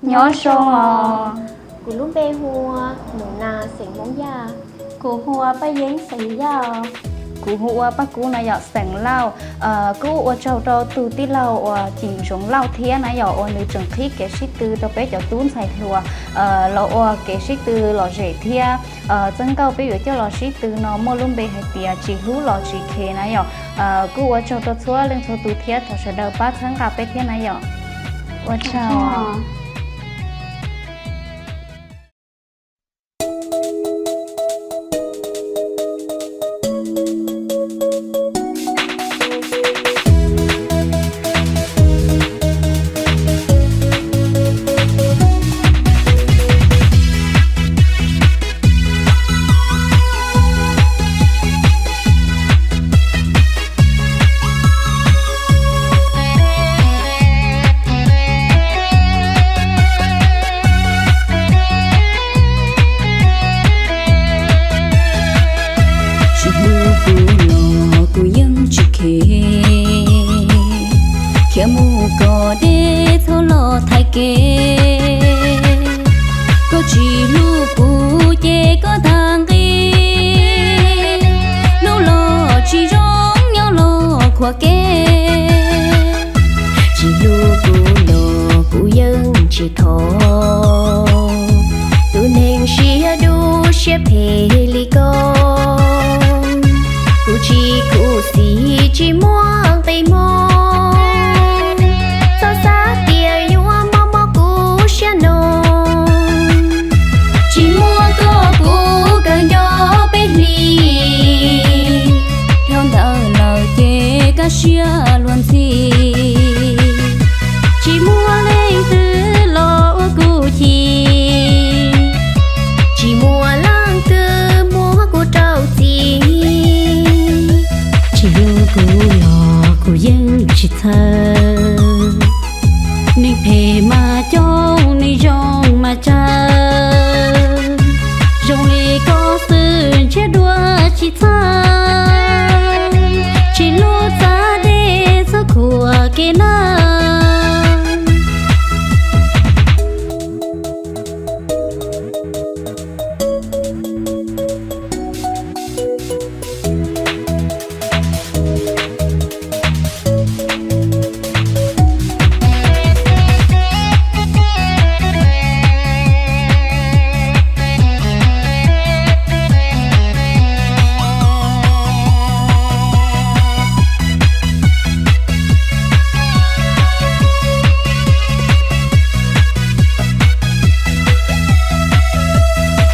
Nyob zoo os. Kuv lub npe hu ua Nus Nas xeem Hmoob Yaj. Kuv hu ua Paj Yeeb xeem Yaj. Kuv hu ua Paj Kub no yom xeem Lauj. Kuj ua tsaug rau tus tij laug uas Cim Zoov Lauj thiab na yom uas nws tseem qhib kev sib tw rau peb cov tub ntxhais hluas los ua kev sib tw lom zem thiab txhawb nqa peb yuav coj los sib tw no muaj lub npe hais tias tsis hlub los tsis khev na yom. Kuj ua tsaug rau txhua leej txhua tus thiab thov sawv daws pab txhawb nqa peb thiab na yom. Ua tsaug. Tsis hlub kuv los kuv yeej tsis khev, khiav mus kom deb txhob los thaiv kev. Koj tsis hlub kuv ces koj tag nqi, hlub los tsis zoo nyob los khuam kev. Tsis hlub kuv los kuv yeej tsis thov, tus neeg siab dub siab phem li koj. Kuv tsis khuv xim tsis muaj nqis hmo, txhob xav tias yuav mob mob kuv siab no. Tsis muaj koj kuv kawg nco peb hlis, dhau ntawd lawm ces kaj siab luag ntxhi. Tsis muaj leej twg los ua kuv chim, tsis muaj leej twg muab kuv rau txim. Tsis hlub kuv los kuv yeej tsis txhawj, neeg phem mas coob neeg zoo mas tsawg. Zoo li koj xwb ntshiab dua tsis txhawj, tsis hlub txav deb txhob khuam kev nawb.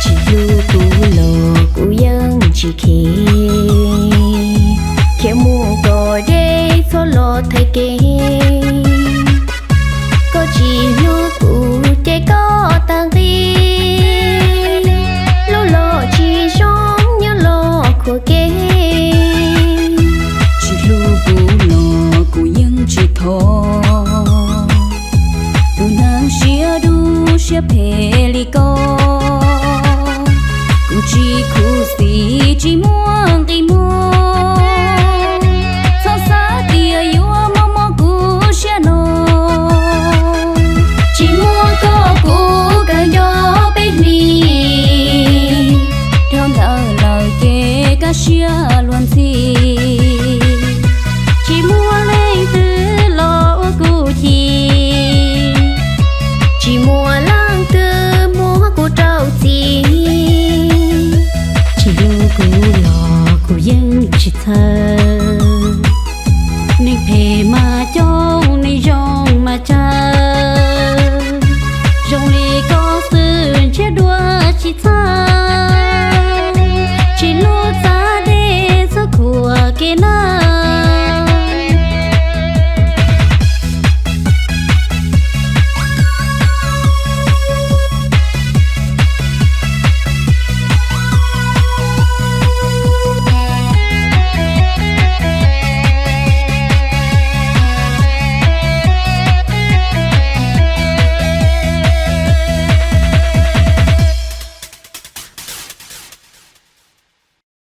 Tsis hlub kuv los kuv yeej tsis khev, khiav mus kom deb txhob los thaiv kev. Koj tsis hlub kuv ces koj tag nqi, hlub los tsis zoo nyob los khuam kev. Tsis hlub kuv los kuv yeej tsis thov, tus neeg siab dub siab phem li koj. Kuv tsis khuv xim tsis muaj nqis hmo, txhob xav tias yuav mob mob kuv siab no. Tsis muaj koj kuv kawg nco peb hlis, dhau ntawd lawm ces kaj siab luag ntxhi. Tsis muaj leej twg los ua kuv chim, tsis muaj leej twg muab kuv rau txim. Tsis hlub kuv los kuv yeej tsis txhawj, neeg phem mas coob